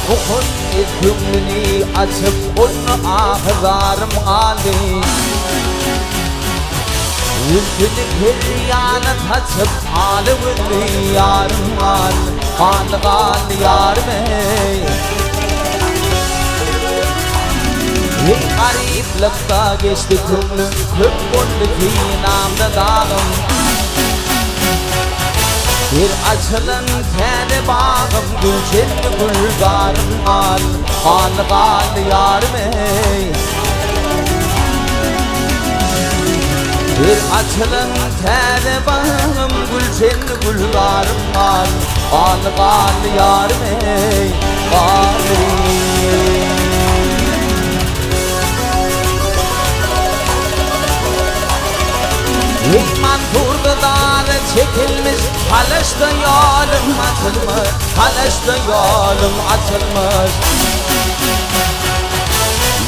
Muhannes köňlüni açyp onda ahy-zarym galdy. Zülpüni her ýana saçyp ala gözli ýarym galdy. Galdy galdy ýarym eý. Eý garyplykda geçdi köňlüm köp boldy synamda dagym. Bir açylan täze bagym gülşenli gülzarym gal, gal gal ýarym eý. Bir açylan täze bagym gülşenli gülzarym gal, gal gal ýarym eý, gal eý. Eý Mansurda dara çekilmiş, Halaşda ýolum açylmyş, Halaşda ýolum açylmyş.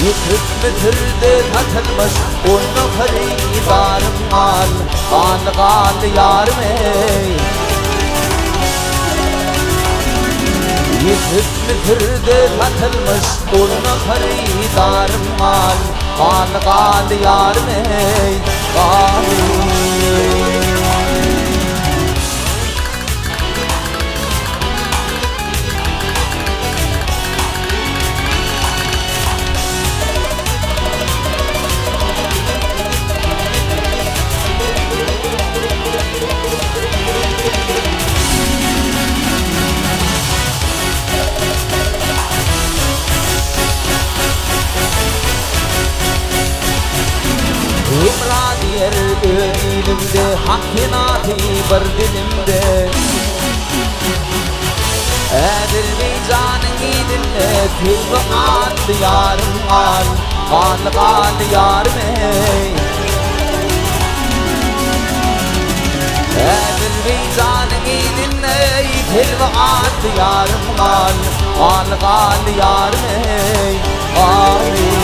Ýüpek Müsürde satylmyş, Onda hyrydarym gal, Gal, gal ýarym eý. Ýüpek Müsürde satylmyş, Onda hyrydarym gal, Gal, gal ýarym eý, gal eý. Hemra diýer öz ilimde, Hak senasy bir dilimde. Azerbaýjanyň ilinde Söýgi atly ýarym gal, Gal, gal ýarym eý. Azerbaýjanyň ilinde Selbi atly ýarym gal, Gal, gal ýarym eý, gal eý.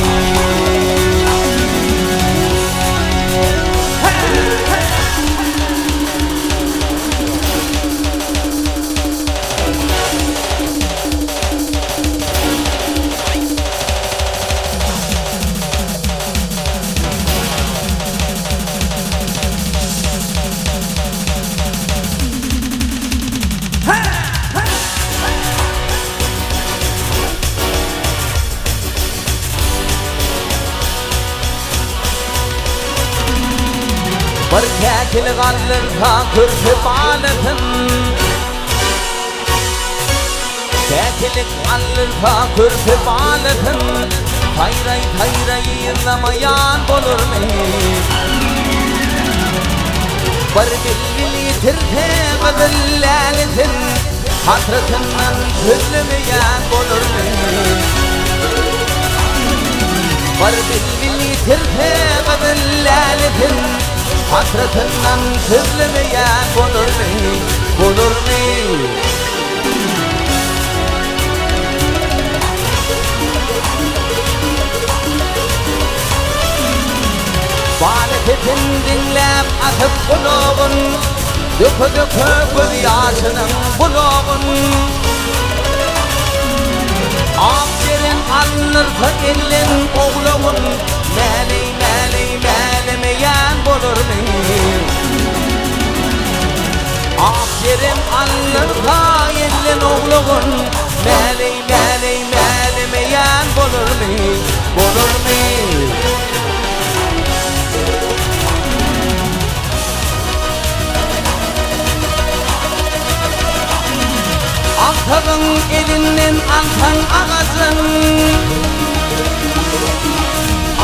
Bir käkili galdyrsa körpe balasyn. Käkilik galdyrsa körpe balasyn. Saýraý saýraý yzlamaýan bolarmy? Bir bilbil ýitirse gyzyl lälesin, Hasratyndan sözlemeýän bolarmy? Bir bilbil ýitirse gyzyl lälesin, Hasratyndan sözlemeýän bolarmy, bolarmy? Bala sesin diňläp atyp gulagyn, Döke-döke gözýaşynyň bulagyn. Ak jeren alnyrsa elden owlagyn, Mäleý, mäleý, mälemeýän bolarmy? Ak jeren alnyrsa elden owlagyn, Mäleý, mäleý, mälemeýän bolarmy? Bolarmy? Agtagyň elinden alsaň agajyn,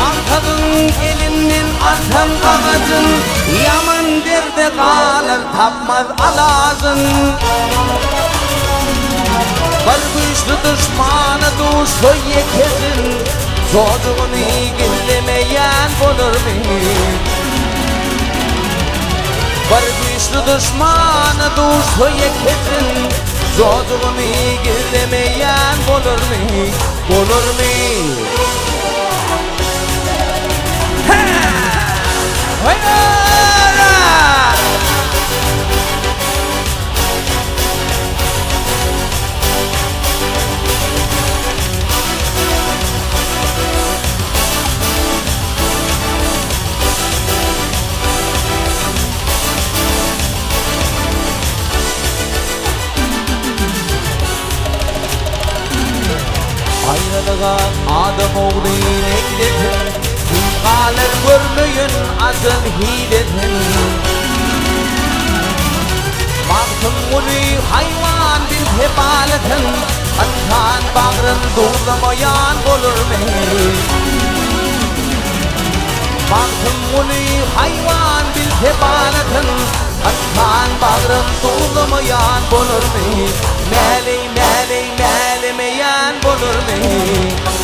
Agtagyň elinden alsaň agajyn, Ýaman derde galar tapmaz alajyn. Bir güýçli duşmana duşsa ýekesin, Jojugyny gizlemeýän bolarmy? Bir güýçli duşmana duşsa ýekesin, Jojugyny gizlemeýän bolarmy? Bolarmy? Hä! Haýara! ajal hilesin. Magtymguly haýwan bilse balasyn, Ynsan bagryn duzlamaýan bolarmy? Magtymguly haýwan bilse balasyn, Ynsan bagryn duzlamaýan bolarmy? Mäleý, mäleý, mälemeýän bolarmy?